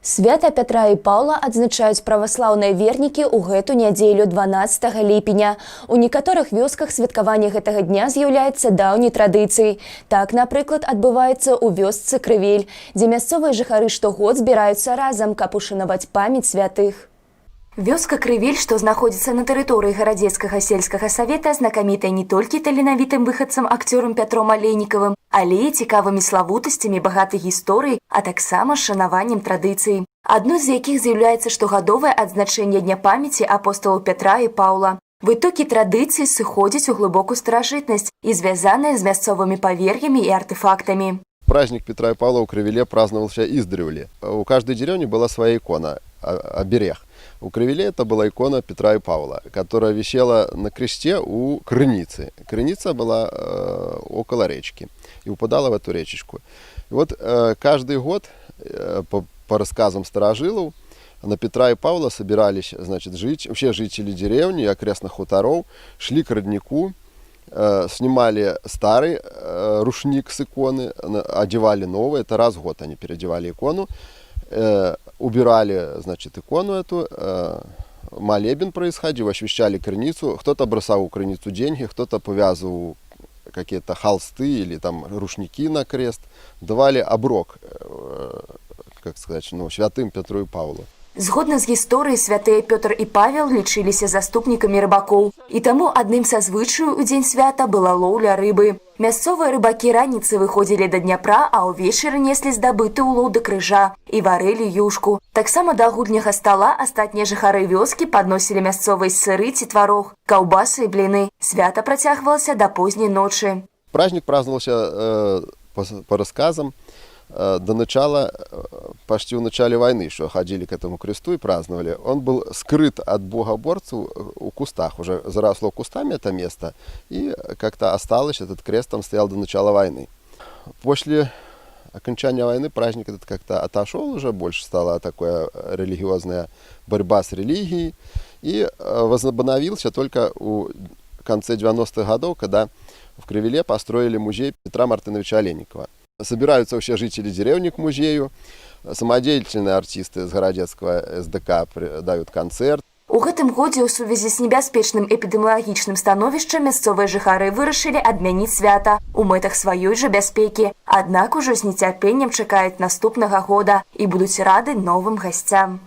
Свята Пятра і Паўла адзначаюць праваслаўныя вернікі ў гэту нядзелю, 12 ліпеня. У некаторых вёсках святкаванне гэтага дня з'яўляецца даўняй традыцыяй. Так, напрыклад, адбываецца ў вёсцы Крывель, дзе мясцовыя жыхары штогод збіраюцца разам, каб ушанаваць памяць святых. Вёска Крывель, што знаходзіцца на тэрыторыі Гарадзецкага сельскага савета, знакамітая не толькі таленавітым выхадцам, акцёрам Пятром Алейнікавым, але і цікавымі славутасцямі, багатай гісторыяй, а таксама шанаваннем традыцый. Адной з якіх з'яўляецца штогадовае адзначэнне дня памяці апосталаў Пятра і Паўла. Вытокі традыцыі сыходзяць у глыбокую старажытнасць і звязаныя з мясцовымі павер'ямі і артэфактамі. Праздник Петра и Павла у Кривеле праздновался издревле. У каждой деревни была своя икона, оберег. У Кривеле это была икона Петра и Павла, которая висела на кресте у крыницы. Крыница была около речки и упадала в эту речечку. И вот каждый год, по рассказам старожилов, на Петра и Павла собирались, значит, жить, вообще жители деревни и окрестных хуторов, шли к роднику, снимали старый рушник с иконы, одевали новый, это раз в год они переодевали икону, убирали, значит, икону эту, молебен происходил, освящали крыницу, кто-то бросал у крыницу деньги, кто-то повязывал какие-то холсты или там рушники на крест, давали оброк, как сказать, ну, святым Петру и Павлу. Згодна з гісторыяй, святыя Пётр і Павел лічыліся заступнікамі рыбакоў. І таму адным са звычаяў у дзень свята была лоўля рыбы. Мясцовыя рыбакі раніцы выходзілі да Дняпра, а ўвечары неслі здабыты ўлоў да крыжа і варылі юшку. Таксама да агульнага стала астатнія жыхары вёскі падносілі мясцовыя сыры ці тварог, каўбасы і бліны. Свята працягвалася да позняй ночы. Праздник праздновался по рассказам до начала, почти в начале войны еще ходили к этому кресту и праздновали. Он был скрыт от богоборцев у кустах, уже заросло кустами это место, и как-то осталось, этот крест там стоял до начала войны. После окончания войны праздник этот как-то отошел уже, больше стала такая религиозная борьба с религией, и возобновился только у конце 90-х годов, когда в Кривеле построили музей Петра Мартыновича Олейникова. Собираются все жители деревни к музею, самодеятельные артисты из Городецкого СДК дают концерт. У гэтым годзе ў сувязі з небяспечным эпідэміялагічным становішчам мясцовыя жыхары вырашылі адмяніць свята у мэтах сваёй жа бяспекі. Аднак ужо з нецярпеннем чакаюць наступнага года і будуць рады новым гасцям.